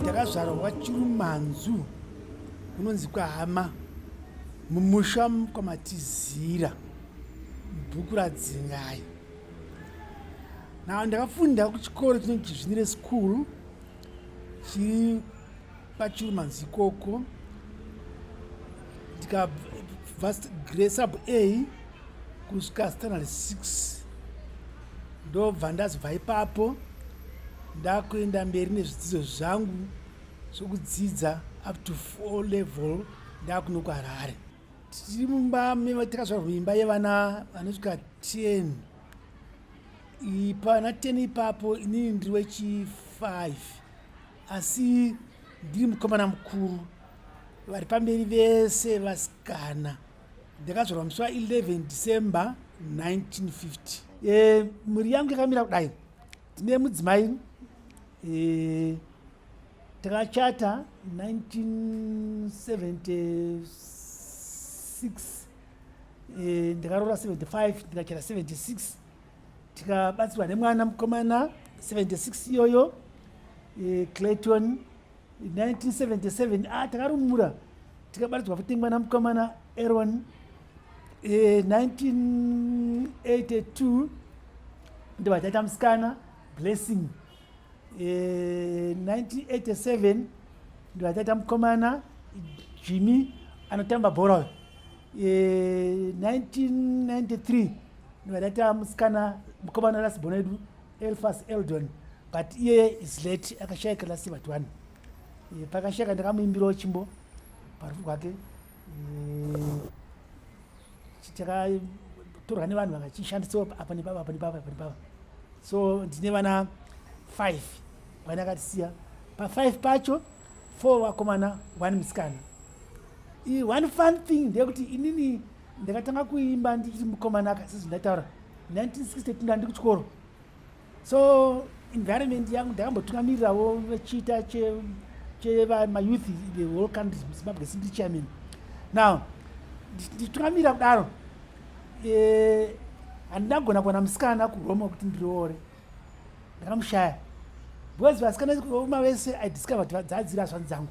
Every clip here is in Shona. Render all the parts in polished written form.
Ndakazvarwa Chirumanzu kunonzi kwahama mumusha kwaMatizira mubhuku raDzingai. Now ndakafunda kuchikoro chinonzi Chizvinire School chiri paChirumanzu ikoko ndikabva grade sub A kusvika standard 6 ndobva ndazobva ipapo ndakuenda mberi nezvidzidzo zvangu zvokudzidza up to four level ndakuno kuHarare. Tiri mumba takazvarwa muimba yevana vanosvika 10. Pana 10 ipapo inini ndiri wechi 5 asi ndiri mukomana mukuru, vari pamberi vese vasikana. Ndakazvarwa musi wa 11 December 1950. Mhuri yangu yakamira kudai, tine mudzimai, takachata 1976, ndakaroora 75, ndikachata 76, tikabatsirwa nemwana mukomana 76 iyoyo, Clayton. 1977 takarumura, tikabatsirwa futi mwana mukomana Aaron. 1982 ndobva taita musikana Blessing. 1987 ndobva taita mukomana Jimmy anotamba bhora. 1993 ndobva taita musikana mukomana last born edu Elfas Eldon, but iye is late, akashaika last but one. Pakashaika ndakamuimbirawo chimbo parufu rwake, chakatorwa nevanhu vakachishandisawo apa nepapa, apa nepapa, apa nepapa. So ndine vana 5 vana akatisiya. Pa5 pacho 4 vakomana, 1 musikana. One fun thing ndeyekuti inini ndakatanga kuimba ndichiri mukomana kasizvo ndataura 1962 ndandi kuchikoro. So environment yangu ndakambotungamirirawo vechiita chemayouth the whole country Zimbabwe sindiri chairman. Now ndichitungamirira kudaro, handina kugona kuwana musikana kuRoma kuti ndiroore, ndakamushaya because vasikana Roma vese I discovered dzadzira svanzi dzangu.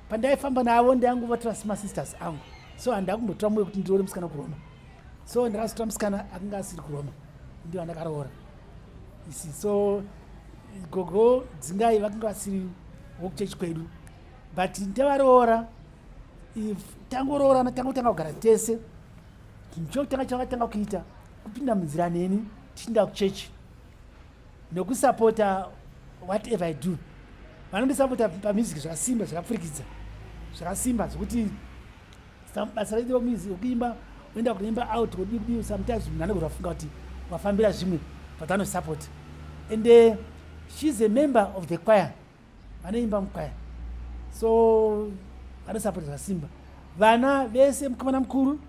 Pandaifamba navo ndaingovatora semasisters angu, so handina kumbotora mwoyo kuti ndiroore musikana kuRoma. So ndakazotora musikana akanga asiri kuRoma, ndiwo andakaroora isi. So gogo Dzingai vakanga vasiri wokuchechi kwedu, but ndavaroora, if tangoroorana, tangotanga kugara tese, chinhu chokutanga chavakatanga kuita kupinda munzira neni tichienda kuchechi nekusapota whatever I do. Vanondisapota pamusic zvakasimba, zvakapfurikidza zvakasimba, zvokuti basa redu romusic wekuimba, uenda kunoimba out kudii kudii, sometimes munhu anogona kufunga kuti wafambira zvimwe, but vanosapota. And she's a member of the choir, vanoimba mukwaya, so vanosapota zvakasimba. Vana vese, mukomana mukuru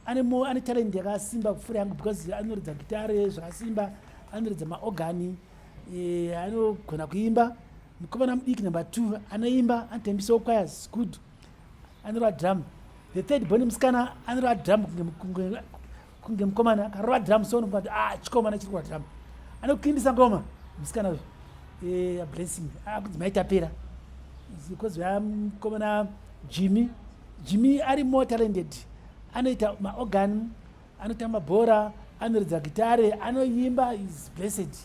ane talent yakasimba kupfuura yangu because anoridza gitare zvakasimba, anoridza maorgani, anogona kuimba. Mukomana mudiki number 2 anoimba, anotambisawo choir good, anorova drum. The third born musikana anorova drum kunge mukomana akarova drum, so unofunga kuti ah, chikomana chiri kurova drum. Anokuimbisa ngoma musikana uyu, Blessing, akunzi Maitapera. Because mukomana Jimmy, Jimmy ari more talented, anoita maorgan, anotamba bhora, anoridza gitare, anoimba, is blessed,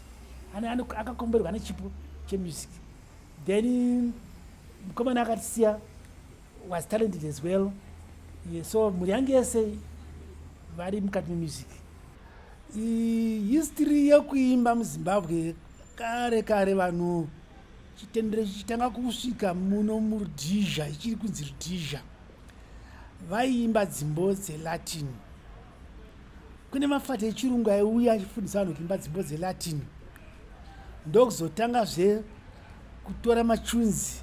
akakomberwa nechipo chemusic. Then mukomana akatisiya was talented as well. Yeah, so mhuri yangu yese vari mukati memusic. History yekuimba muZimbabwe, kare kare vanhu chitendero chichitanga kusvika muno muRhodesia, ichiri kunzi Rhodesia, vaiimba dzimbo dzeLatin. Kune mafata echirungu aiuya achifundisa vanhu kuimba dzimbo dzeLatin, ndokuzotangazve kutora machunzi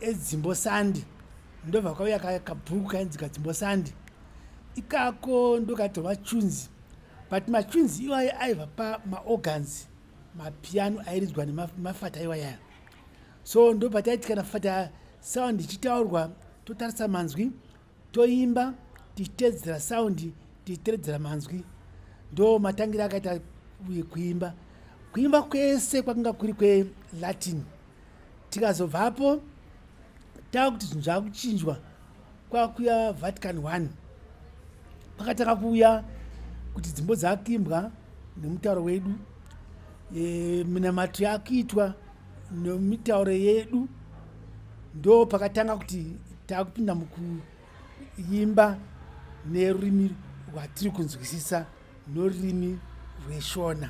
edzimbo sandi, ndobva kwauya kabhuku kainzi Kadzimbo Sandi. Ikako ndokatorwa machunzi, but machunzi iwayo aibva pamaorgans, mapiano airidzwa nemafata iwayaya. So ndopataiti kana fata sound ichitaurwa, totarisa manzwi, toimba tichitedzera sound, tichitedzera manzwi. Ndo matangira akaita kuimba. Kuimba kwese kwakanga kuri kweLatin. Tikazobvapo takuti zvinhu zvakuchinjwa, kwakuya Vatican One, kwakatanga kuuya kuti dzimbo dzakuimbwa nemutauro wedu, minamato yakuitwa nemitauro yedu. Ndo pakatanga kuti takupinda mukuimba nerurimi rwatiri kunzwisisa, norurimi rweShona.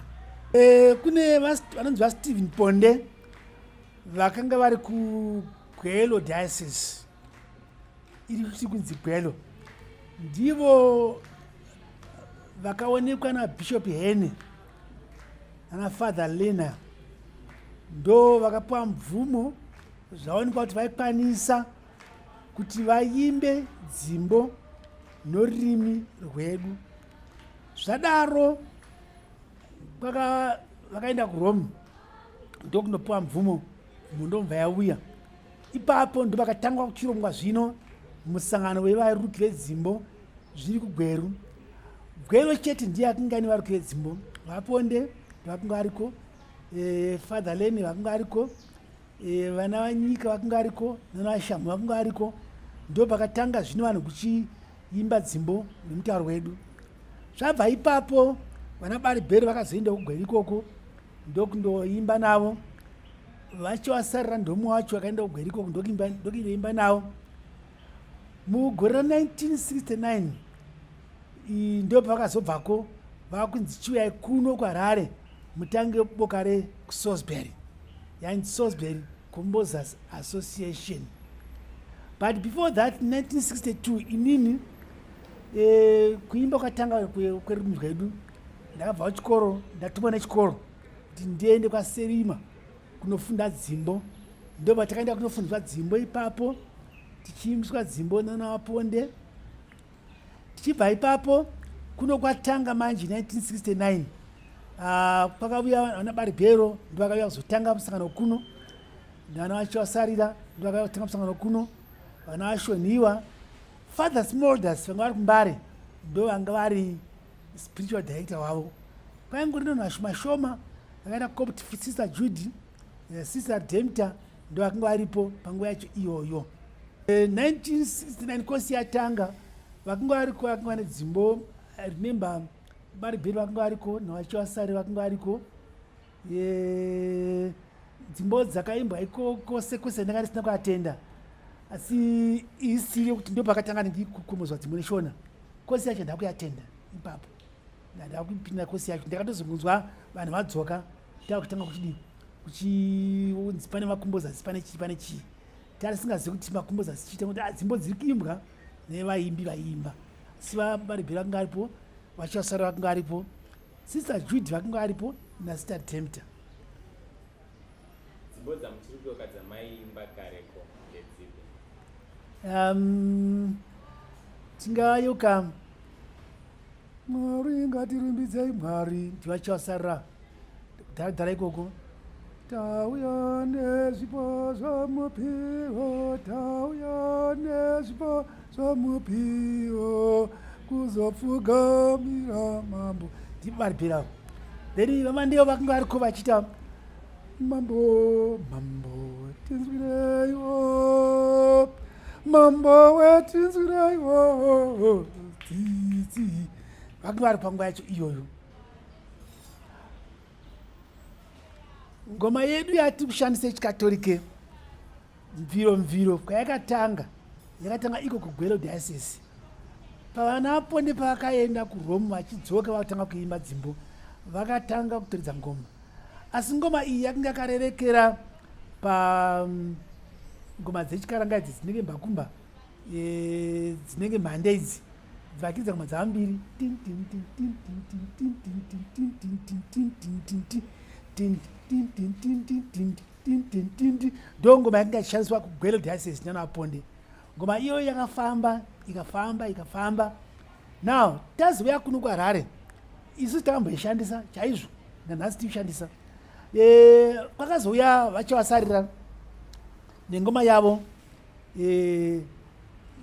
Kune vanonzi vaStephen Ponde vakanga vari kuGwelo Diocese, iri kuti kunzi Gwelo. Ndivo vakaonekwa naBishop Hene nana Father Lena, ndo vakapiwa mvumo, zvaonekwa kuti vaikwanisa kuti vaimbe dzimbo norurimi rwedu. Zvadaro vakaenda kuRome, ndokunopiwa mvumo, mundomva yauya. Ipapo ndo vakatangwa kuchirongwa zvino musangano wevaruki vedzimbo zviri kuGweru. Gwero chete ndiye akanga ine varuki vedzimbo. VaPonde vakanga variko, Father Leni vakanga variko, vana vanyika vakanga variko, nana vashamu vakanga variko. Ndo pakatanga zvino vanhu kuchiimba dzimbo nemutauro wedu. Zvabva ipapo vana Baribheri vakazoenda kuGweru ikoko, ndokundoimba navo. Vachivasarira ndomwe wacho vakaenda kuGweru ikoko, ndokuimba navo mugore ra1969. Ndo pavakazobvako vakunzi chiuyai kuno kuHarare mutange boka reSalisbury, yainzi Salisbury Composers Association. But before that, 1962, inini kuimba kwatanga kwerurimi rwedu, ndakabva kuchikoro, ndatumwa nechikoro kuti ndiende kwaSerima kunofunda dzimbo. Ndo patakaenda kunofundiswa dzimbo ipapo, tichiimbiswa dzimbo nana vaPonde. Tichibva ipapo kuno kwatanga manje 1969, kwakauya vana Baribhero, ndo vakauya kuzotanga musangano kuno, vana vacho vasarira ndo vakauya kutanga musangano kuno, vana vashoniwa. Father Smolders vanga vari kuMbare, ndo vanga vari spiritual director wavo. Kwaingori nonhu vashoma vakaita Copt Sister Judy, Sister Demter, ndo vakanga varipo panguva yacho iyoyo. 1969 kosi yatanga, vakanga variko, vakanga vane dzimbo. I remember Baribheri vakanga variko, navachivasari vakanga variko. Dzimbo dzakaimbwa iko kose kwese ndanga ndisina kuatenda, asi isiri yekuti ndo pakatanga ndikukomozwa dzimbo neShona. Kosi yacho ndakuyatenda ipapo, ndakupinda kosi yacho. Ndakatozongonzwa vanhu vadzoka takutanga kuchidii, kuchinzi pane makumbozasi, pane chii, pane chii. Tarisingazivi kuti makumbozasi chiita kuti dzimbo dziri kuimbwa nevaimbi vaiimba. Asi vaBaribheri vakanga aripo, vachivasara vakanga aripo, Sister Jude vakanga aripo naSister Tempter. Dzimbo dzamuchiri kuyeuka dzamaiimba kareko ndedzipi? Tingayeuka Mwari ngatirumbidzei Mwari, ndivachivasarira kudhara ikoko. Tauya nezvipo zvamupiro, tauya nezvipo zvamupiro, kuzopfugamira mambo. Ndibaribherawo. Then vaMandewo vakanga variko vachiita mambo, mambo tinzwireiwo, mambo wetinzwireiwo tsitsi. Vakanga vari panguva yacho iyoyo. Ngoma yedu yatiri kushandisa yechikatorike, mviro mviro kwayakatanga, yakatanga iko kuGwelo Diocese. Pavana Ponde pavakaenda kuRome, vachidzoka vakatanga kuimba dzimbo, vakatanga kutoridza ngoma. Asi ngoma iyi yakanga yakarerekera pangoma dzechikaranga idzi dzinenge mbakumba, dzinenge mhande idzi, vakiridza ngoma dzavambiri. Ndo ngoma yakanga ichishandiswa kuGwelo Diocese nana Ponde. Ngoma iyoyo yakafamba, ikafamba, ikafamba. Now tazouya kuno kuHarare, isu takamboishandisa chaizvo, nanhasi tiishandisa. Kwakazouya vachavasarira nengoma yavo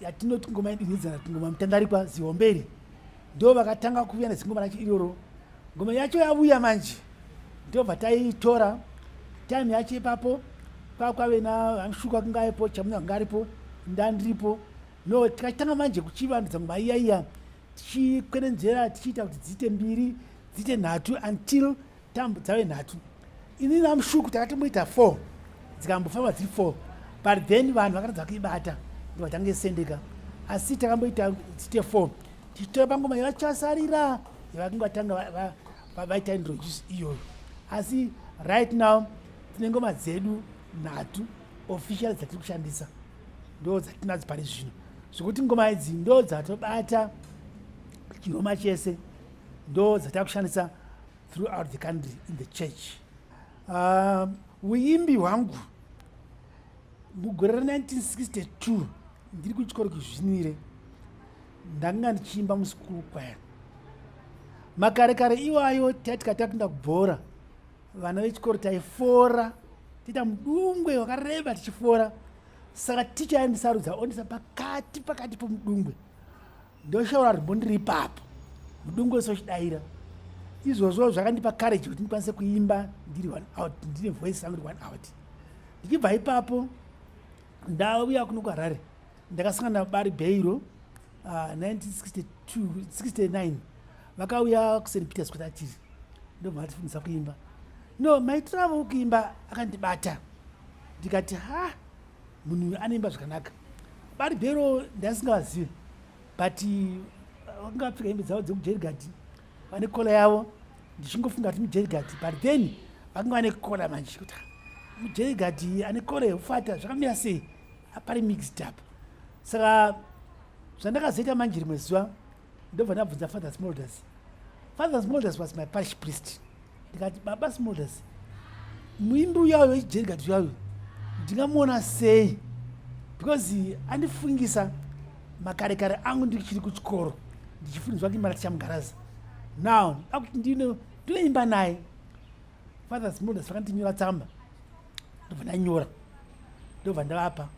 yatinoti ngoma yedinhidzana, ngoma mutandarikwa zihomberi. Ndo vakatanga kuuya nezingoma racho iroro. Ngoma yacho yavuya manje, ndobva taitora time yacho ipapo. Kwakwave naVaMshuka kungaipo, Chamuna kunga aripo, ndandiripo. No, tikatanga manje kuchivandudza ngoma iya iya, tichikwenenzera, tichiita kuti dziite mbiri, dziite nhatu, until tambo dzave nhatu. Ini naMshuku takatomboita four, dzikambofamba dziri four, but then vanhu vakaratidza kuibata, ndobva tange sendeka. Asi takamboita dziite four, tichitora pangoma yavachasarira yavakinge vatanga vaita introduce iyoyo. Asi right now tine ngoma dzedu nhatu official dzatiri kushandisa, ndo dzatinadzo pari zvino, zvekuti ngoma idzi ndo dzatobata chiroma chese, ndo dzatakushandisa throughout the country in the church. Uimbi hwangu mugore ra1962, ndiri kuchikoro kuzvinire, ndanga ndichiimba muschool choir. Makare kare iwayo taiti katapinda kubhora, vana vechikoro taifora, tiita mudungwe wakareba tichifora. Saka ticha aindisarudza, ondisa pakati pakati pomudungwe, ndoshaura rumbo ndiri ipapo, mudungwe wese uchidaira. Izvozvo zvakandipa courage kuti ndikwanise kuimba ndiri one out, ndine voice rangu ri one out. Ndichibva ipapo ndauya kuno kuHarare, ndakasangana nabari Beiro 1962 69, vakauya kuSt Peters kwatatiri, ndobva vatifundisa kuimba. No, maitiro avo kuimba akandibata, ndikati, "Ha, munhu uyu anoimba zvakanaka." Bari Bhero ndasingavazivi, but vakanga vapfeka hembe dzavo dzekujerigadi, vane collar yavo. Ndichingofunga kuti mujerigadi, but then vakanga vane collar manje, kuti mujerigadi ane collar yeufata zvakamira sei? Pari mixed up. Saka zvandakazoita manje, rimwe zuva ndobva ndabvunza Father Smolders. Father Smolders was my parish priest. Ndikati, "Baba Smolders, muimbi uyayo wechijerigadi uyayo ndingamuona sei? Because andifungisa makare kare angu ndichiri kuchikoro, ndichifundiswa kuimba naTichamugaraza. Now akuti ndino ndinoimba naye." Father Smolders vakandinyora tsamba, ndobva ndanyora, ndobva ndavapa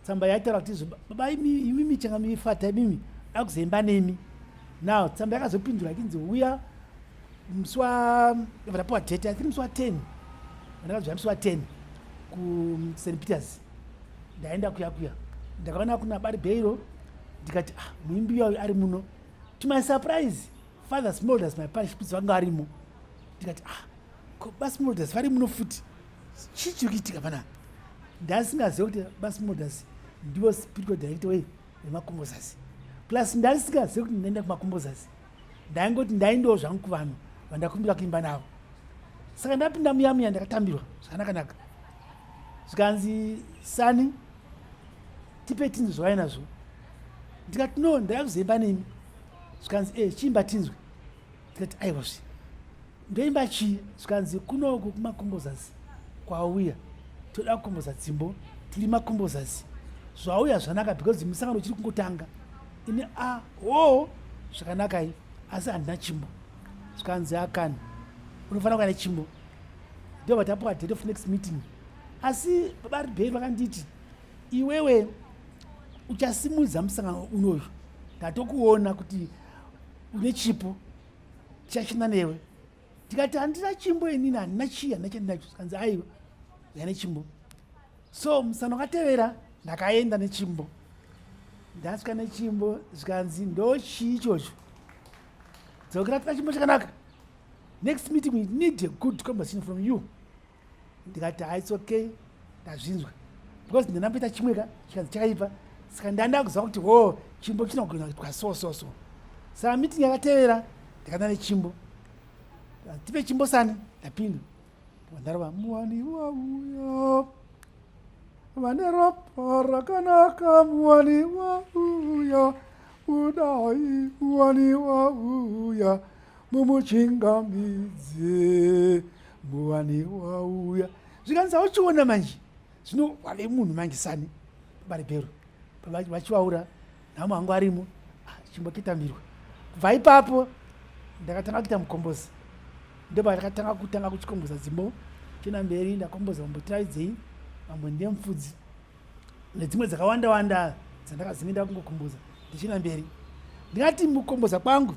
tsamba yaitaura kuti izvo, "Baba imimi changamifata, imimi akuzoimba nemi." Now tsamba yakazopindura ichinzi uya musi wa, ndobva ndapiwa date, I think musi wa10, ndakazouya musi wa10 kuSt Peters. Ndaenda kuya kuya, ndakaona kuna Bari Beiro, ndikati, "Ah, muimbi uyayo ari muno." To my surprise, Father Smolders, my parish priest, vanga varimo. Ndikati, "Ah, ko baSmolders vari muno futi? Chii chiri kuitika panapa?" Ndasingazivi kuti baSmolders ndivo spiritual director wemaComposers. Plus ndasingazivi kuti ndaenda kumaComposers, ndaingoti ndaindowo zvangu kuvanhu vandakumbira kuimba navo. Saka ndapinda muya muya, ndakatambirwa zvakanakanaka, zvikanzi, "Sani, tipe tinzwe zvavainazvo." Ndikati, "No, ndaya kuzoimba nemi." Zvikanzi, "E, chiimba tinzwe." Ndikati, "Aiwazve, ndoimba chii?" Zvikanzi, "Kunoku kumaComposers kwauya, toda kukomboza dzimbo, tiri maComposers. Zvauya zvanaka because musangano uchiri kungotanga." Ini, "A o, zvakanakai, asi handina chimbo." Zvikanzi, "Akani, unofanira kuva nechimbo." Ndobva tapuwa date of next meeting. Asi baba Ribheri vakanditi, "Iwewe uchasimudza musangano unoyu, ndatokuona kuti une chipo, tichashanda newe." Ndikati, "Handina chimbo inini, handina chii, handina chandinacho." Zvikanzi, "Aiwa, uya nechimbo." So musangano wakatevera ndakaenda nechimbo. Ndasvika nechimbo, zvikanzi, "Ndo chii ichocho? Dzokera, tina chimbo chakanaka. Next meeting we need a good conversation from you." Ndikati, "Ha, it's okay, ndazvinzwa," because ndinamboita chimwe ka chikanzi chakaipa. Saka ndanda kuziva kuti ho, chimbo chinogona kuitwa so so so. Saka meeting yakatevera ndakaenda nechimbo. "Tipe chimbo, sani." Ndapinda, ndarova "Muwani wauya, vane ropa rakanaka, muwani wauya, udai muwani wauya, mumuchingamidze, muwani wauya." Zvikanzi, "Auchiona manje, zvino wave munhu manje, sani." Baribhero vachivaura nhamo hangu arimo. Ah, chimbo ketambirwa. Kubva ipapo ndakatanga kuita mukombozi, ndopandakatanga kutanga kuchikomboza dzimbo. Chena mberi ndakomboza Mambotiraidzei, Mambo Ndiye Mufudzi, nedzimwe dzakawanda wanda dzandakazinge ndakungokomboza ndichienda mberi. Ndingati mukomboza kwangu,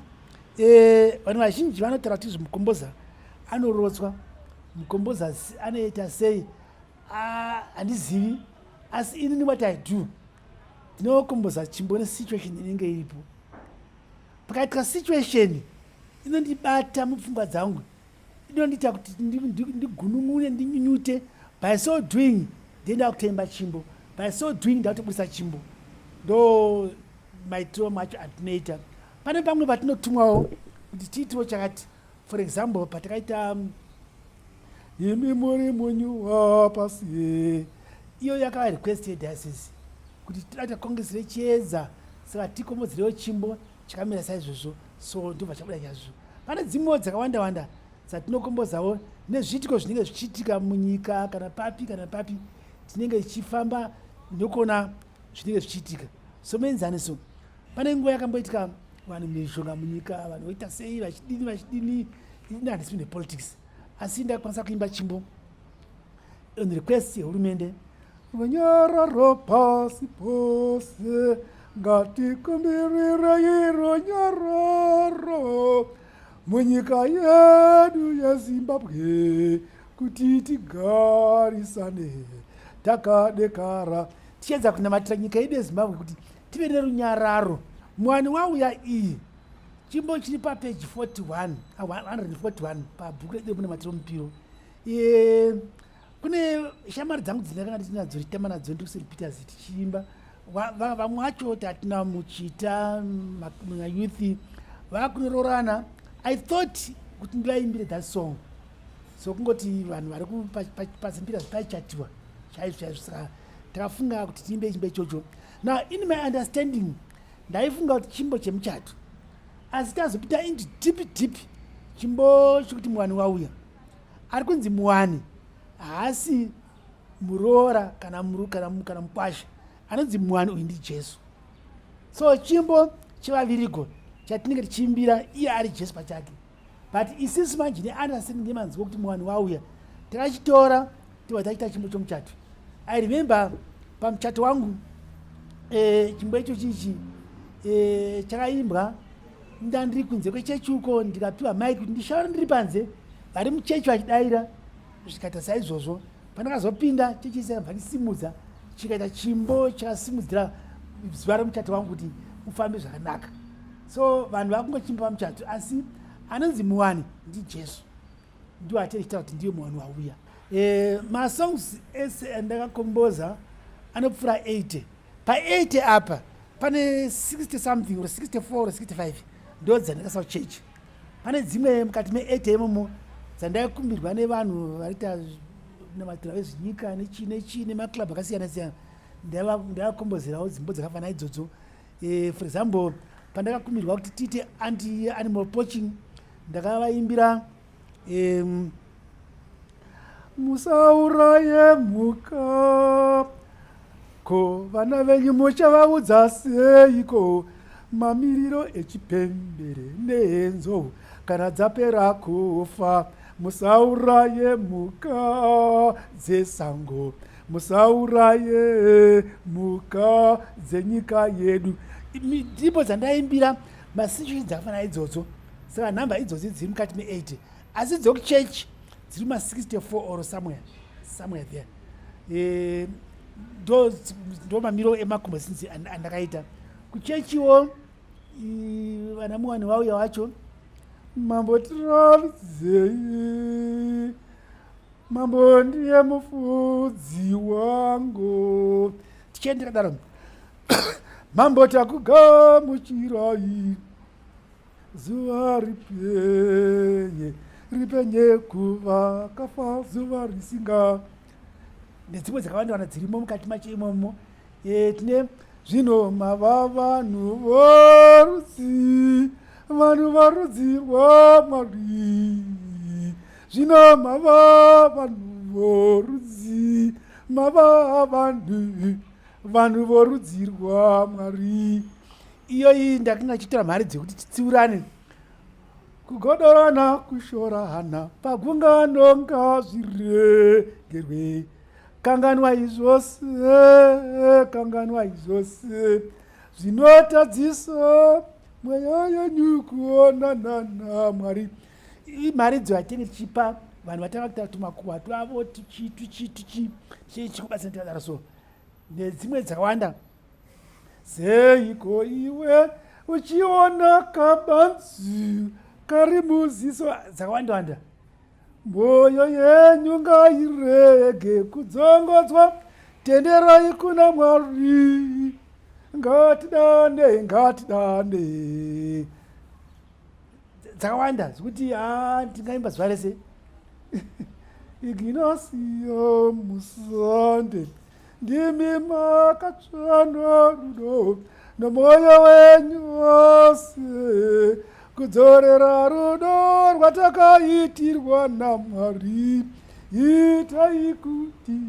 vanhu vazhinji vanotaura kuti zvimukomboza anorotswa, mukomboza anoita sei, handizivi. Asi inini what I do, ndinokomboza chimbo nesituation inenge iripo. Pakaitika situation inondibata mupfungwa dzangu, inondiita kuti ndigunun'une, ndinyunyute. By so doing ndienda kutemba chimbo, by so doing ndakutobudisa chimbo. Ndo maitiro macho atinoita. Pane pamwe patinotumwawo kuti tiitiwo chakati. For example, patakaita Imi Muri Munyu Wapasi, iyo yakava request yediocese kuti toda kuti rechiedza, saka tikombodzirewo chimbo chakamira saizvozvo. So ndobva chabuda chaizvozvo. Pane dzimwewo dzakawanda wanda dzatinokombozawo nezviitiko zvinenge zvichiitika munyika, kana papi kana papi tinenge tichifamba nokuona zvinenge zvichiitika. Somuenzaniso, pane nguva yakamboitika vanhu mishonga munyika, vanhu voita sei, vachidini vachidini. Ini handisi nepolitics, asi ndakwanisa kuimba chimbo on request yehurumende: "Runyararo pasi pose, ngatikumbirirai runyararo munyika yedu yeZimbabwe, kuti tigarisane takadekara," tichiedza kunamatira nyika yedu yeZimbabwe kuti tive nerunyararo. Mwani Wauya iyi chimbo chiri papeji 41, 141 pabhuku redu remunamatiro mupiro. Kune shamwari dzangu dzindakanga nditinadzo, tichitamba nadzo ndiri kuSt Peters, tichiimba. Vamwe vacho tatina muchita mayouth vakunoroorana. I thought kuti ndivaimbire that song. So kungoti vanhu vari paSt Peters paichatiwa chaizvo chaizvo, saka takafunga kuti tiimbe chimbo ichocho. Now, in my understanding, ndaifunga kuti chimbo chemuchato, asi tazopinda into deep deep, chimbo chekuti Muwani Wauya. Ari kunzi muwani haasi muroora kana kana mukwasha. Anonzi muwani uyu ndiJesu. So chimbo chevavirigo chatinenge tichiimbira iye ari Jesu pachake. But isisu manje neunderstanding yemanzwi okuti Muwani Wauya, takachitora tobva tachiita chimbo chomuchato. I remember pamuchato wangu, chimbo icho chichi chakaimbwa. Ndandiri kunze kwechechi uko, ndikapiwa mic kuti ndishaure ndiri panze, vari muchechi vachidayira. Zvikaita saizvozvo. Pandakazopinda chechi, sakabva ndisimudza, chikaita chimbo chakasimudzira zuva remuchato wangu kuti ufambe zvakanaka. So vanhu vakungochimba pamuchato, asi anonzi muwani ndiJesu. Ndiwo atirichitaura kuti ndiye muwani wauya. Masongs ese andakakomboza anopfuura 80. Pa80 apa pane 60 something or 64 or 65 ndo dzandakaisa kuchechi. Pane dzimwe mukati me80 imomo dzandaikumbirwa nevanhu vaita namatira vezvinyika nechii nechii nemaclub akasiyana siyana. Ndavakombozerawo dzimbo dzakafanana idzodzo. For example, pandakakumbirwa kuti tiite anti animal poaching, ndakavaimbira "Musauraye mhuka, ko vana venyu muchavaudza seiko mamiriro echipembere nenzou kana dzapera kufa? Musauraye mhuka dzesango, musauraye mhuka dzenyika yedu." Ndipo dzandaimbira masituation dzakafanana idzodzo. Saka nhamba idzodzi dziri mukati me80, asi dzokuchechi dziri ma64 or somewhere somewhere there. Ndo mamiro emakombosinzi andakaita kuchechiwo. Vana Muwani Wauya wacho: "Mambo tiravidzei, Mambo ndiye mufudzi wangu," tichiendera daro, "Mambo takugamuchirai, zuva ripenye, ripenye kuvakafa, zuva risinga," nedzimwe dzakawanda wanda dzirimo mukati macho imomo. Tine "Zvino mava vanhu vorudzi, vanhu varudzi rwaMwari, zvino mava vanhu vorudzi, mava vanhu, vanhu vorudzi rwaMwari." Iyoyi ndakanga chitora mhari dzekuti titsiurane. Kugodorana, kushorana pagungano ngazviregerwe. Kanganwai zvose, kanganwai zvose zvinotadzisa mweya yenyu kuonana naMwari. Imharidzo yatinenge tichipa vanhu vatanga kuita tumakuhwa twavo, tuchi tuchi tuchi tichikubatsira tikadaro. So nedzimwe dzakawanda. Seiko iwe uchiona kabanzi kari muziso? Dzakawanda wanda. Mwoyo yenyu ngairege kudzongodzwa, tenderai kuna Mwari. Ngatidane, ngatidane. Dzakawanda zvekuti ha tingaimba zuva rese. Ignasio Musande, ndimi makatsvana rudo nomwoyo wenyu wose, kudzorera rudo rwatakaitirwa naMwari. Itai kuti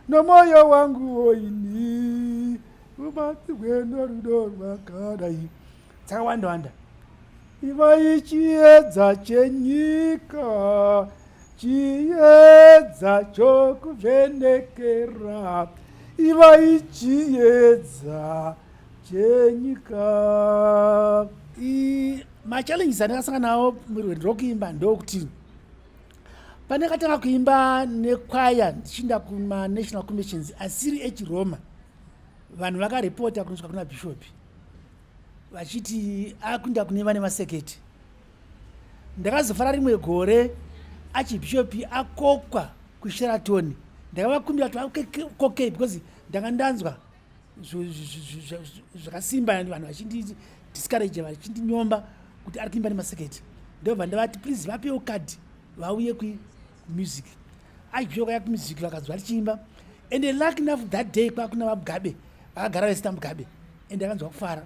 nomwoyo wangu woini ubatsirwe norudo rwakadai. Dzakawanda wanda. Ivai chiedza chenyika, chiedza chokuvhenekera. Ivai chiedza chenyika. Machallenges andakasangana nawo murwendo rwokuimba ndokuti pandakatanga kuimba nekwaya ndichiinda kumanational commissions asiri echiRoma, vanhu vakaripota kunosvika kuna bhishopi vachiti akuenda kune vane maseketi. Ndakazofara rimwe gore achibhishopi akokwa kuSheraton. Ndakavakumbira kuti vakoke because ndanga ndanzwa zvakasimba vanhu vachindidiscourage, vachindinyomba kuti ari kuimba nemaseketi. Ndobva ndavati, "Please, vapewo kadhi vauye kumusic." Archbishop vaya kumusic, vakanzwa richiimba, and luck enough that day kwakuna vaMugabe, vakagara vese naMugabe, and akanzwa kufara.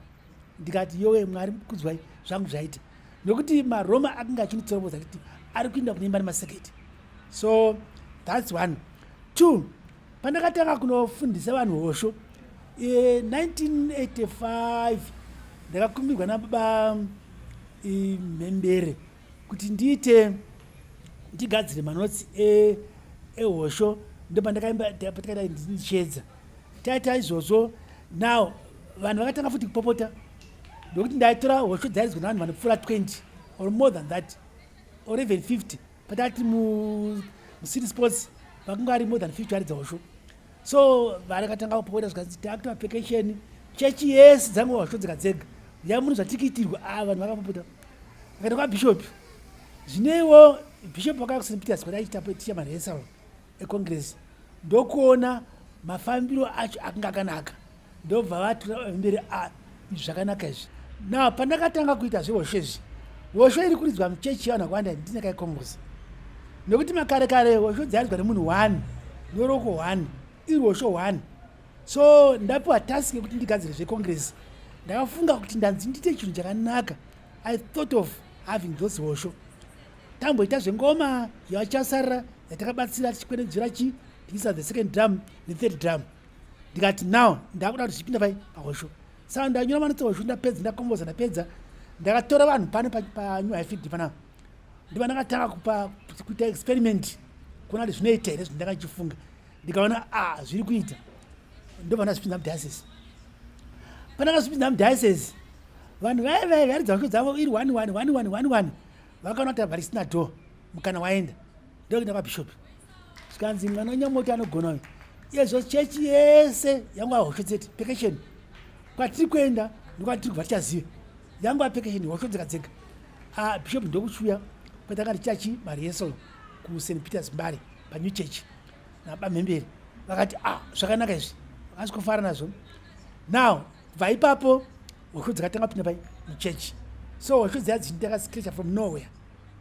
Ndikati, "Yowe, Mwari kudzwai, zvangu zvaita," nokuti maRoma akanga achinditsoropodza kuti ari kuinda kunoimba nemaseketi. So that's one. Two, pandakatanga kunofundisa vanhu hosho 1985, ndakakumbirwa nababa Mhembere kuti ndiite ndigadzire manotsi ehosho. Ndopandakaimba patakaita ndichiedza taita izvozvo. Now vanhu vakatanga futi kupopota ndokuti ndaitora hosho dzairidzwa navanhu vanopfuura 20 or more than that or even 50. Patati muCity Sports vakanga vari more than 50 varidza hosho. So vakatanga kupopota, zvikanzi takuita percussion, chechi yese dzangu hosho dzega dzega yamunhu zvatikiitirwa. A, vanhu vakapopota, vakaenda kwabhishopi. Zvineiwo bishop vakauya kuSt Peters kwataiita ticha marehearsal econgress, ndokuona mafambiro acho akanga akanaka, ndobva vatora mberi. A, izvi zvakanaka izvi. Now pandakatanga kuita zvehosho izvi, hosho iri kuridzwa muchechi yevanhu vakawanda, ndine kaikongoza, nekuti makare kare hosho dzairizwa nemunhu one noroko one, iri hosho one. So ndapiwa task yekuti ndigadzire zvecongress, ndakafunga kuti ndanzi ndiite chinhu chakanaka. I thought of having those hosho. Tamboita zvengoma yavachasarira yatakabatsira tichikwenenzvera chi tichiisa the second drum nethird drum. Ndikati now ndakuda kuti zvipinda pai pahosho. Saka ndanyora manotsi hosho, ndapedza, ndakomboza, ndapedza, ndakatora vanhu pano paNew Highfield panapa, ndiva ndakatanga kupa kuita experiment kuona kuti zvinoita here zvindakachifunga. Ndikaona a ah, zviri kuita, ndobva ndazvipinza mudiocese. Pandakazvipinza mudiocese, vanhu vaya vaya vairidza hosho dzavo iri one one one one one one vakaona kuti abva risina door, mukana waenda. Ndokuenda kwabhishopi, zvikanzi mwana wenyamoti anogona uyu. Iyezvo chechi yese yangu hosho dzeti percussion, kwatiri kuenda nekwatiri kubva tichazive yangu percussion, hosho dzega dzega. Ah, bishop ndokuchiuya kwatanga tichachi marehearsal kuSt Peters Mbare panew church nabamhemberi, vakati, "Ah, zvakanaka izvi." Vakasvikofara nazvo. Now kubva ipapo hosho dzakatanga kupinda pai muchechi. So hosho dziya dzindakascratcha from nowhere,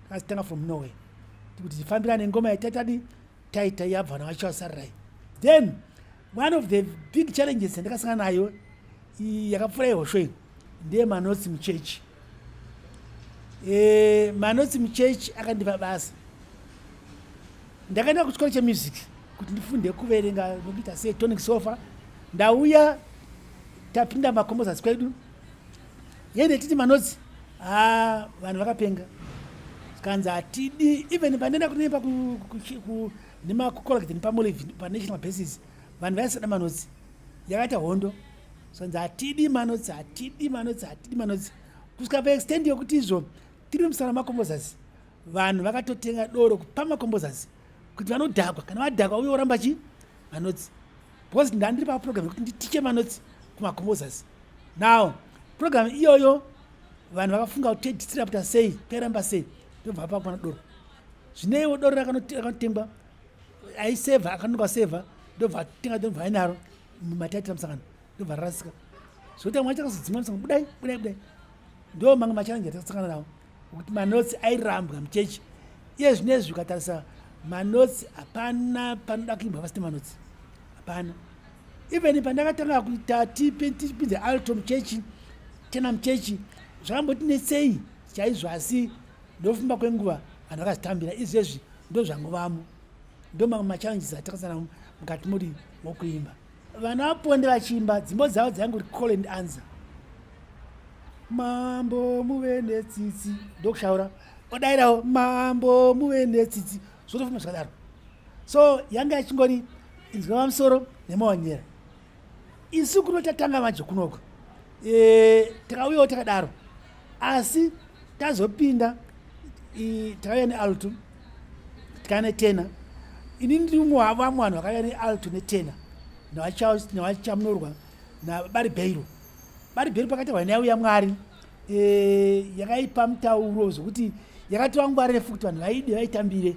takazitanga from nowhere kuti tifambirane ngoma yataitadi taita yabva navachasarirai. Then one of the big challenges yandakasangana nayo yakapfuura ihosho iyi ndeye manotsi muchechi. Manotsi muchechi akandipa basa. Ndakaenda kuchikoro chemusic kuti ndifunde kuverenga nokuita sei tonic sol-fa. Ndauya, tapinda makomozasi kwedu. Yende titi manotes, ha, vanhu vakapenga, zvikanzi hatidi. Even pandaenda kunoimba nemakucollecte nepamolive panational basis, vanhu vaisada manotes. Yakaita hondo, zvikanzi hatidi manotes, hatidi manotes, hatidi manotes, kusvika paextent yokuti izvo tiri mumusana macomposers, vanhu vakatotenga doro kupa macomposers kuti vanodhakwa. Kana vadhakwa uye oramba chi manotes, because ndandiri paprogram yekuti nditiche manotes kumacomposers. Now program iyoyo vanhu vakafunga kuti todisrupta sei, toiramba sei, tobva pakwana doro. Zvineiwo doro rakanotengwa, aisevha, akanoka sevha, ndobva tenga, ndobva ainaro mataitira musangano, ndobva rarasika, zvokuti amwe acho akazodzimwa musangano, budai, budai, budai. Ndo mamwe machallenges atakasangana nawo, okuti manotes airambwa muchechi. Iye zvinezvi ukatarisa manotes, hapana panoda kuimbwa pasina manotes, hapana. Even pandakatanga kuita tipinze alto muchechi, tenor muchechi, zvakambotinetsei chaizvo, asi ndofumba kwenguva vanhu vakazvitambira. Izvezvi ndo zvanguvamo. Ndo mamwe machallenges atakasangana mukati muri mokuimba. Vana vaPonde vachiimba dzimbo dzavo dzaingori call and answer: "Mambo muve netsitsi," ndokushaura, odayirawo, "Mambo muve netsitsi," zvotofamba zvakadaro. So yanga yachingori inzwa pamusoro nemaonyera. Isu kuno tatanga manje kunoko, takauyawo takadaro, asi tazopinda, takauya nealto, tikauya netenor. Ini ndiri umwe wavamwe vanhu vakauya nealto netenor, nevachamunorwa nabari Bheiro. Bari Bheiro pakaita hwaina yauya Mwari, yakaipa mutauro zvokuti yakatora nguva refu kuti vanhu vaide, vaitambire,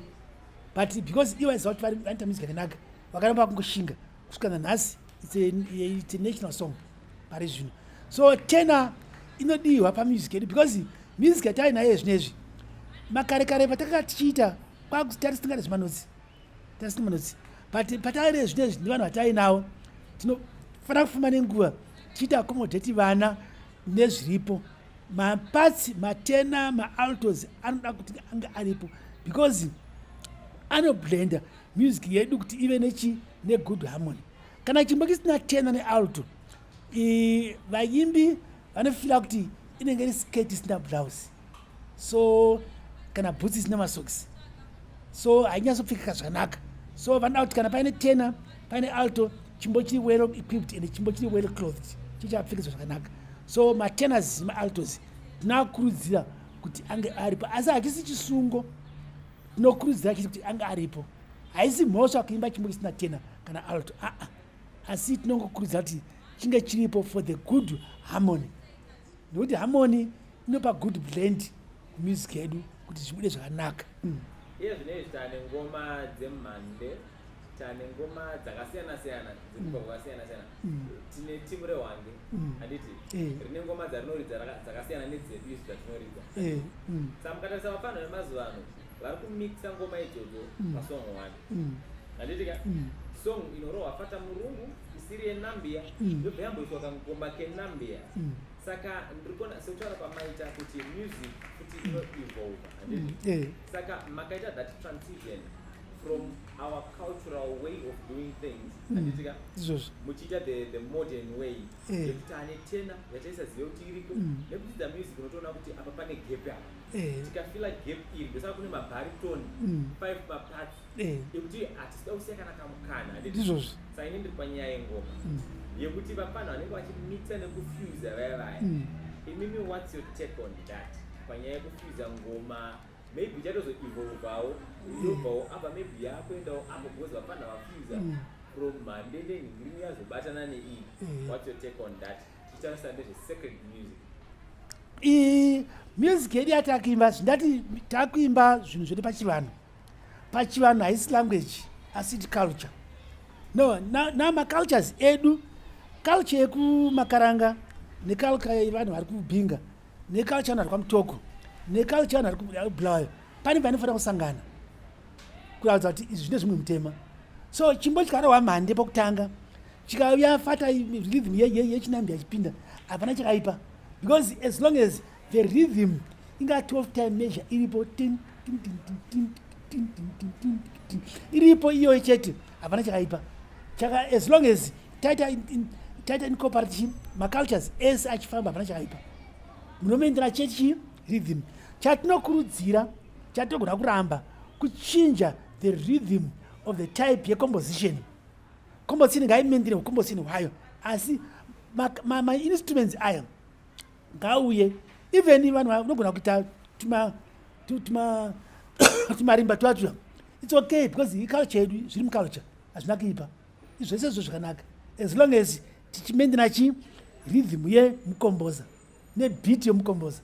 but because ivo vaiziva kuti vanoita music yakanaka, vakaramba vakungoshinga kusvika nanhasi. It's a national song pari zvino. So tenor inodiwa pamusic yedu, because music yatainayo zvinezvi, makare kare patakanga tichiita kwakutari zvimanotes, tasina manotes, but pataire zvinezvi nevanhu vatainavo, tinofanira kufamba nenguva tichiita accommodate vana nezviripo. Maparts, matenor, maaltos anoda kuti ange aripo, because anoblenda music yedu kuti ive nechi negood harmony. Kana chimbo chisina tenor nealto, vaimbi vanofeela kuti inenge iri skirt isina blouse, so kana boots isina masocks, so hainyatsopfekeka zvakanaka. So vanoda kuti kana paine tenor, paine alto, chimbo chiri well equipped and chimbo chiri well clothed, chichapfekedzwa zvakanaka. So matenors nemaaltos tinoakurudzira kuti ange aripo, asi hachisi chisungo. Tinokurudzira chiti kuti ange aripo. Haisi mhosva kuimba chimbo chisina tenor kana alto, aa, asi tinongokurudzira kuti chinge chiripo for the good harmony, nekuti harmony inopa good blend kumusic yedu kuti zvibude zvakanaka. Iye zvinezvi tane ngoma dzemhande, tane ngoma dzakasiyana siyana dzekubva kwakasiyana siyana. Tine timu reHwange, handiti? Eh. Rine ngoma dzarinoridza dzakasiyana nedzedu isu dzatinoridza. Saka mukatarisa vafana vemazuva ano vari kumixa ngoma idzodzo pasong one, handiti ka? Song inorohwa fata murungu isiri yenambia, yobva yamboiswa kangoma kenambia. Saka ndiri kuona sekutaura kwamaita kuti music futi inoevolva, handiti? Eh. Saka makaita that transition from our cultural way of doing things, handiti ka? Izvozvo. Muchiita the modern way yekuti ane tenor yataisaziva kuti iriko, nekudzidza music unotoona kuti apa pane gap apa, tikafilla gap iri. Ndosaka kune mabaritone, five maparts ekuti hatisida kusiya kana kamukana, handiti? Ndizvozvo. Saka ini ndiri panyaya yengoma yekuti vafana vanenge vachimixa nekufusa vaya vaya. Imimi, what's your take on that panyaya yekufusa ngoma? Maybe ichatozoevolvawo, yobvawo apa, maybe yakuendawo apo, because vafana vafusa from mhande nenhingirini yazobatana neiyi. What's your take on that, tichitarisa nezvesacred music? Music yedu yatakuimba, zvindati takuimba zvinhu zvedu pachivanhu. Pachivanhu haisi language, asi iti culture. No, namacultures edu, culture yekumakaranga neculture yevanhu vari kubhinga neculture vanhu vari kwamutoko neculture vanhu vari kubulawayo, pane panofanira kusangana kuratidza kuti izvi zvine zvimwe mutema. So chimbo chikarohwa mhande pokutanga, chikauya fata rhythm yechinambi yachipinda, hapana chakaipa, because as long as the rhythm inga 12 time measure iripo, tin, tin, tin, tin, tin, tin, tin, tin, tin, tin, iripo iyoyo chete, hapana chakaipa. Chaka as long as taita incorporation macultures ese achifamba, hapana chakaipa. Munomaintaina chechi rhythm. Chatinokurudzira, chatinogona kuramba kuchinja the rhythm of the type yecomposition. Composition ngaimaintaine composition hwayo, asi mainstruments ma, ma aya ngauye. Even vanhu vanogona kuita tumarimba twacho, it's okay, because iculture yedu, zviri muculture, hazvina kuipa zvese izvo, zvakanaka as long as tichimaintaina chi rhythm yemukomboza nebeat yemukomboza.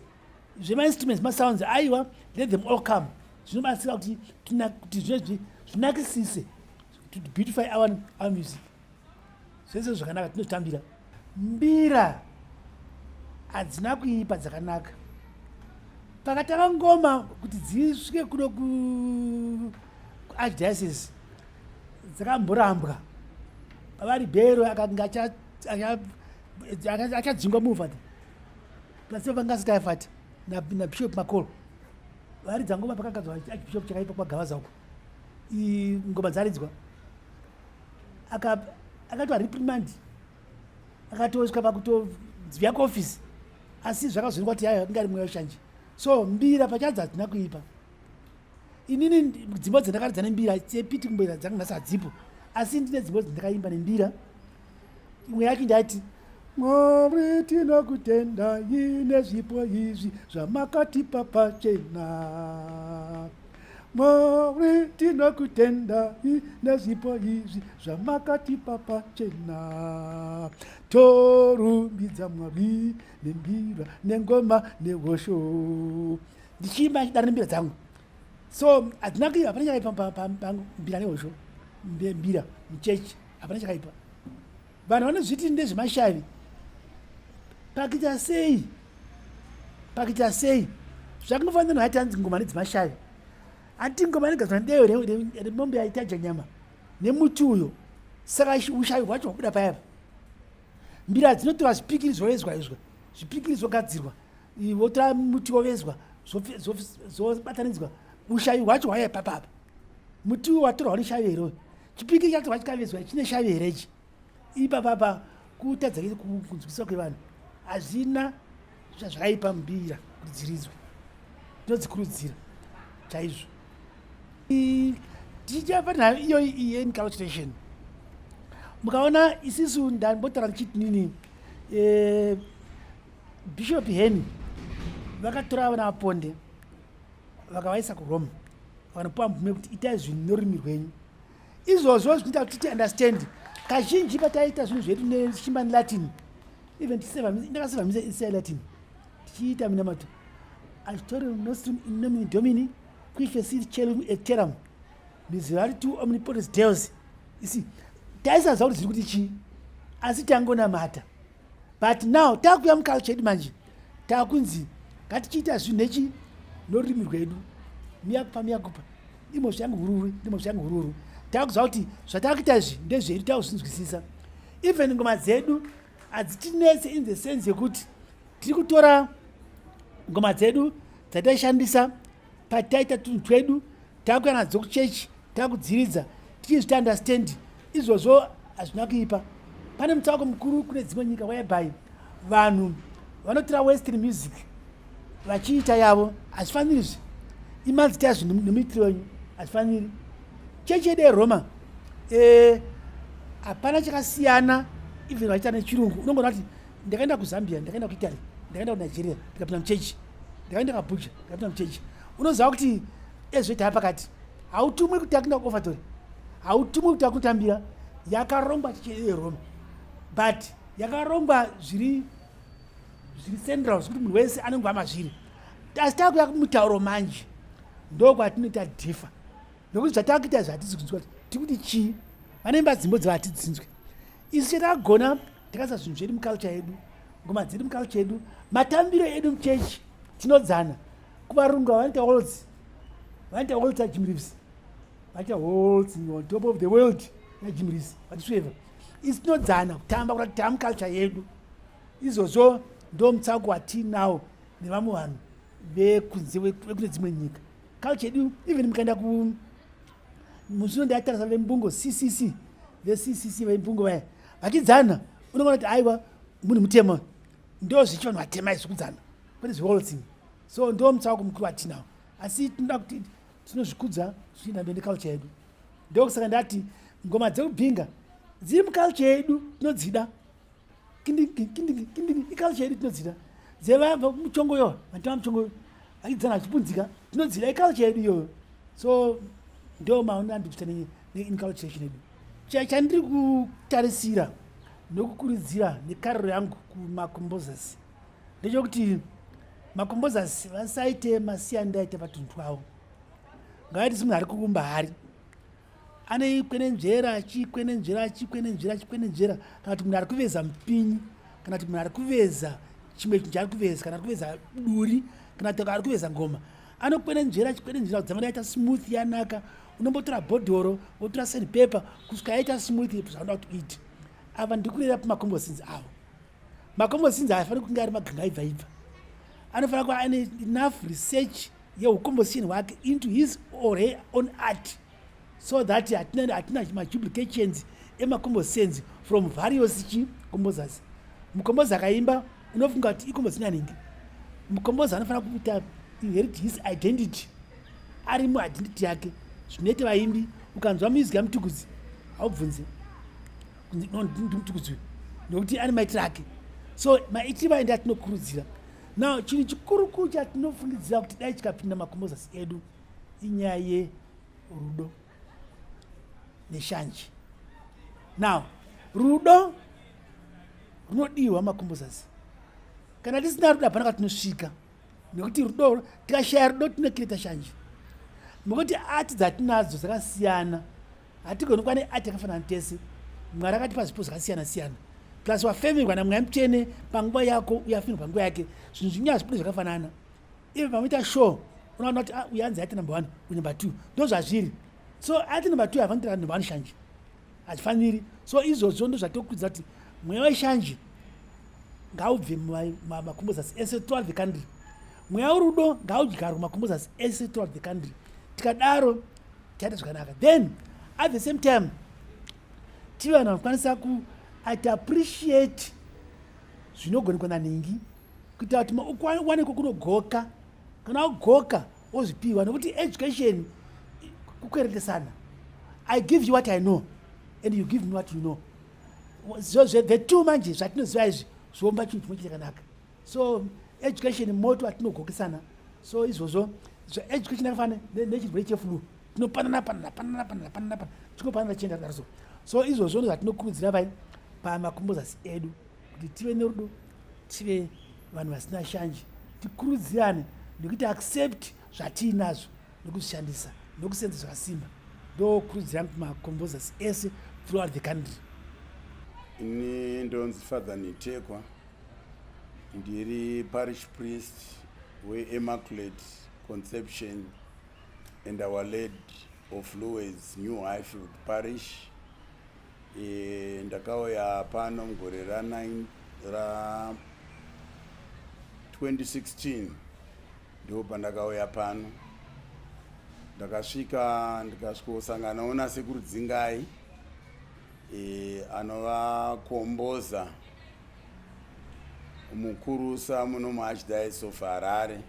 Zvemainstruments, masounds, aiwa, let them all come. Zvinobatsira kuti zvinakisise, to beautify our music. Zvese zvakanaka, tinozvitambira. Mbira hadzina kuipa, dzakanaka. Pakatanga ngoma kuti dzisvike kuno kuarchdiocese, dzakamborambwa. Pavari bhero akanga achadzingwa muvhati pasi vangasitaifati nabishop Macall varidza ngoma pakagadzwa Archbishop Chakaipa kwaGavaza uko. Ngoma dzaridzwa, akatwa reprimand, akatoiswa pakutodziviya kuofisi, asi zvakazoonekwa kuti yaya ingari mweya weshanje. So mbira pachadzo hadzina kuipa. Inini dzimbo dzandakaridza nembira sepiti kumboira dzangu nhasi hadzipo, asi ndine dzimbo dzandakaimba nembira. Imwe yacho ndaiti: "Mwari, tinokutendai nezvipo izvi zvamakatipa pachena. Mwari, tinokutendai nezvipo izvi zvamakatipa pachena. Torumbidza Mwari nembira, nengoma, nehosho." Ndichiimba chidaro nembira dzangu. So hadzina kuipa, hapana chakaipa pambira nehosho. Mbira muchechi hapana chakaipa. Vanhu vanozviti ndezvemashavi, pakuita sei, pakuita sei, zvakungofanira nhaiti hanzi ngoma nedzemashavi. Handi ngoma inogadzirwa nedeyo remombe yaitaja nyama nemuti uyo, saka ushavi hwacho hwabuda payapa. Mbira dzinotora zvipikiri, zvovezwa izvo zvipikiri, zvogadzirwa, votora muti wovezwa, zvobatanidzwa. Ushavi hwacho hwaya ipapapa. Muti uyu watorwa neshavi here? Chipikiri chatorwa chikavezwa chine shavi here ichi ipapapa? Kutadza kunzwisisa kwevanhu. Hazvina zvakaipa mbira kuti dziridzwe, tinodzikurudzira chaizvo. Tichichafanira iyo ienculturation. Mukaona isisu, ndambotaura ndichiti nini, Bishop Henny vakatora vana vaPonde, vakavaisa kuRome, vanopiwa mvumo yekuti itai zvinhu norurimi rwenyu. Izvozvo zvinoita kuti titi understand. Kazhinji pataiita zvinhu zvedu nechimba neLatin, even ndakaseva misa isiya Latin, tichiita minamato, "Adiutorium nostrum in nomine Domini qui fecit caelum et terram, miserere tu omnipotens Deus." Isi taisaziva kuti zviri kuti chii, asi tangonamata. But now takuya muculture yedu manje, takunzi ngatichiita zvinhu nechi norurimi rwedu. Miyakupa, miyakupa, imhosva yangu hururu, imhosva yangu hururu. Takuziva kuti zvatakuita izvi ndezvedu, takuzvinzwisisa. Even ngoma dzedu hadzitinetse in the sense yekuti tiri kutora ngoma dzedu dzataishandisa pataita tunhu twedu, takuya nadzo kuchechi, takudziridza tichizvita understand. Izvozvo hazvina kuipa. Pane mutsauko mukuru kune dzimwe nyika whereby vanhu vanotora western music vachiita yavo. Hazvifaniri izvi. Imanzi zvinhu nemuitiro wenyu, hazvifaniri. Chechi yedu yeRoma, hapana chakasiyana. Even vachiita nechirungu, unongoona kuti ndakaenda kuZambia, ndakaenda kuItaly, ndakaenda kuNigeria, ndikapinda muchechi, ndakaenda kuAbuja, ndikapinda muchechi, unoziva kuti ezvoita pakati. Hautumwi kuti akuenda kuoffertory, hautumwi kuti akutambira. Yakarongwa chechi yedu yeRoma, but yakarongwa zviri central, zvekuti munhu wese anenge amazviri. Asi takuya kumutauro manje, ndokwatinoita differ, nokuti zvatakuita izvi hatisi kunzwa kuti tiri kuti chii. Vanoimba dzimbo dzavatidzinzwe. Isu chatagona, takaisa zvinhu zvedu muculture yedu, ngoma dzedu muculture yedu, matambiro edu muchechi tinodzana. Kuvarungu vanoita waltz, vanoita waltz yaJim Reeves, vaita "Waltz on Top of the World" yaJim Reeves, vachisweva. Isu tinodzana kutamba kuti taa muculture yedu. Izvozvo ndo mutsauko watinawo nevamwe vanhu vekunze, vekune dzimwe nyika. Culture yedu, even mukaenda ku musi ndaitarisa vembungo CCC, veCCC vembungo vaya vachidzana, unoona kuti aiwa, munhu mutema. Ndo zvichi vanhu vatema izvi kudzana. Kwete zvewaltzing. So ndo mutsauko mukuru watinawo, asi tinoda kuti tinozvikudza tichienda mberi neculture yedu. Ndokusaka ndati ngoma dzekubhinga dziri muculture yedu, tinodzida. Kindingi iculture yedu, tinodzida. Dzevabva muchongoyo, vatama muchongoyo achidzana achipunzika, tinodzida, iculture yedu iyoyo. So ndo maonero andikuita neinculturation yedu. Chandiri kutarisira nokukurudzira nekariro yangu kumacomposers ndechekuti macomposers vasaite masiyandaita patunhu twavo. Ngavaite semunhu ari kuumba hari, anoikwenenzvera, achikwenenzvera, achikwenenzvera, achikwenenzvera, kana kuti munhu ari kuveza mupinyi, kana kuti munhu ari kuveza chimwe chinhu chaari kuveza, kana ari kuveza duri, kana kuti ari kuveza ngoma, anokwenenzvera, achikwenenzvera kudzamara yaita smooth, yanaka. Unombotora bhodhoro, wotora sandpaper kusvika yaita smooth zvaunoda kuti uite. Ava ndiri kureva pamacompositions avo. Macompositions haafaniri kunge ari maganga aibva ibva, anofanira kuva ane enough research yeucomposition hwake into his or her own art, so that hatina maduplications emacompositions from various chi composers. Mucomposer akaimba, unofunga kuti icomposition yanhingi. Mucomposer anofanira kuita inherit his identity, ari muidentity yake. Zvinoita vaimbi, ukanzwa music yaMutukudzi, haubvunzi, ndiMutukudzi, nekuti ane maitiro ake. So maitiro aende atinokurudzira. Now chinhu chikurukuru chatinofungidzira kuti dai chikapinda macomposers edu inyaya yerudo neshanje. Now rudo runodiwa macomposers. Kana tisina rudo, hapana kwatinosvika, nekuti rudo, tikashaya rudo, tinocreata shanje, nekuti art dzatinadzo dzakasiyana. Hatigoni kuva neart yakafanana tese. Mwari akatipa zvipo zvakasiyana siyana, plus wafemerwa naMweya Mutsvene panguva yako, uye afemerwa panguva yake. Zvinhu zvinyaa zvibude zvakafanana. Even pamuita show, unoona kuti, ah, uyu anzi ati number one, uyu number two. Ndo zvazviri. So ati number two hafanira number one, shanje hachifaniri. So izvozvo ndo zvatokudza kuti mweya weshanje ngaubve mumacomposers ese throughout the country. Mweya werudo ngaudyarwe macomposers ese throughout the country. Tikadaro taita zvakanaka. Then at the same time tive vanhu vanokwanisa kuati appreciate zvinogonekwa naningi, kuitira kuti uwaneko kunogoka. Kana wagoka, wozvipiwa, nekuti education kukweretesana. I give you what I know and you give me what you know. So the two manje zvatinoziva izvi zviomba chinhu chimwe chakanaka. So education moto atinogokesana. So izvozvo, education yakafanana nechirwere cheflu, tinopanana panana panana panana panana panana, tinopanana chienda kudaro. So izvozvo ndo zvatinokurudzira vai pamacomposers edu, kuti tive nerudo, tive vanhu vasina shanje, tikurudzirane nekuti accept zvatiinazvo nekuzvishandisa nekusenza zvakasimba. Ndokurudzira kumacomposers ese throughout the country. Ini ndonzi Father Nitekwa, ndiri parish priest weImmaculate Conception and Our Lady of Lourdes, New Highfield Parish. Ndakauya pano mugore ra 2016. Ndo pandakauya pano. Ndakasvika, ndikasvikosanganawo naSekuru Dzingai, anova composer mukurusa muno muArchdiocese of Harare.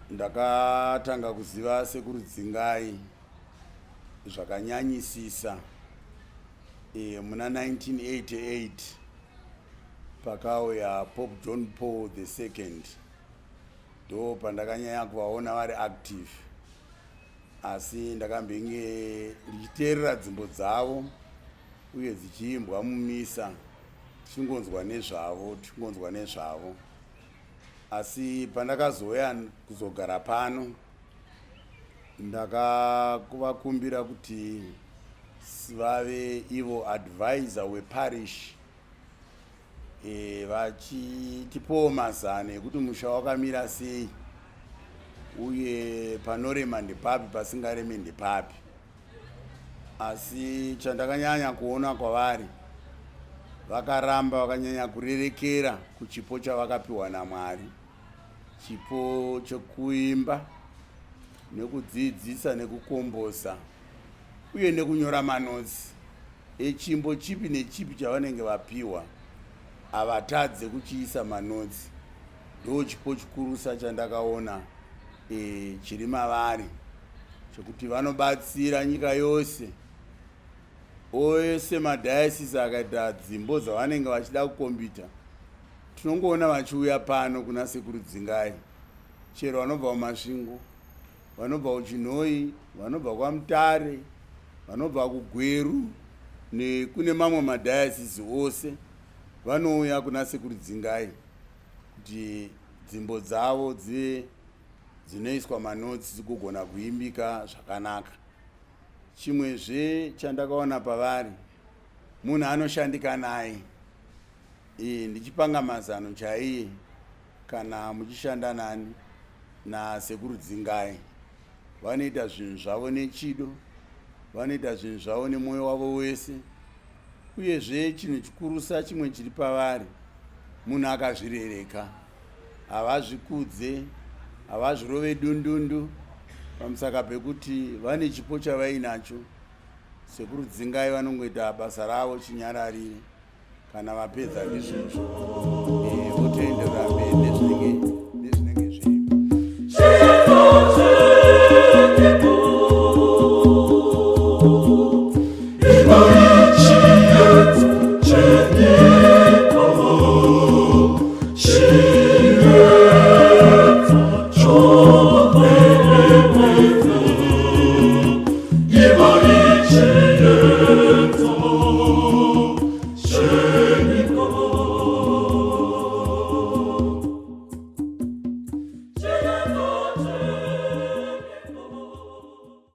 Ndakatanga kuziva Sekuru Dzingai zvakanyanyisisa muna 1988, pakauya Pope John Paul II. Ndo pandakanyanya kuvaona vari active, asi ndakambenge ndichiteerera dzimbo dzavo uye dzichiimbwa mumisa, tichingonzwa nezvavo, tichingonzwa nezvavo. Asi pandakazouya kuzogara pano, ndakakuvakumbira kuti vave ivo advisor weparish, vachitipowo mazano ekuti musha wakamira sei, uye panorema ndepapi, pasingareme ndepapi. Asi chandakanyanya kuona kwavari, vakaramba vakanyanya kurerekera kuchipo chavakapiwa naMwari, chipo chekuimba nekudzidzisa nekucomposa uye nekunyora manotes echimbo chipi nechipi chavanenge vapiwa. Havatadze kuchiisa manotes. Ndo chipo chikurusa chandakaona e, chiri mavari chekuti vanobatsira nyika yose. Ose madhayasisi akaita dzimbo dzavanenge vachida kukombita, tinongoona vachiuya pano kuna Sekuru Dzingai, chero vanobva kuMasvingo, vanobva kuChinhoyi, vanobva kwaMutare, vanobva kuGweru nekune mamwe madhayasisi ose, vanouya kuna Sekuru Dzingai kuti dzimbo dzavo dzive dzinoiswa manotsi dzigogona kuimbika zvakanaka. Chimwezve chandakaona pavari, munhu anoshandika naye. E, ndichipanga mazano chaiye kana muchishanda nani naSekuru Dzingai, vanoita zvinhu zvavo nechido, vanoita zvinhu zvavo nemwoyo wavo wese. Uyezve chinhu chikurusa chimwe chiri pavari, munhu akazvirereka, havazvikudze, havazvirove dundundu pamusaka pekuti vane chipo chavainacho. Sekuru Dzingai vanongoita basa ravo chinyararire, kana vapedza ndizvozvo eh, votoenderera mberi nezvinenge nezvinenge zviripo.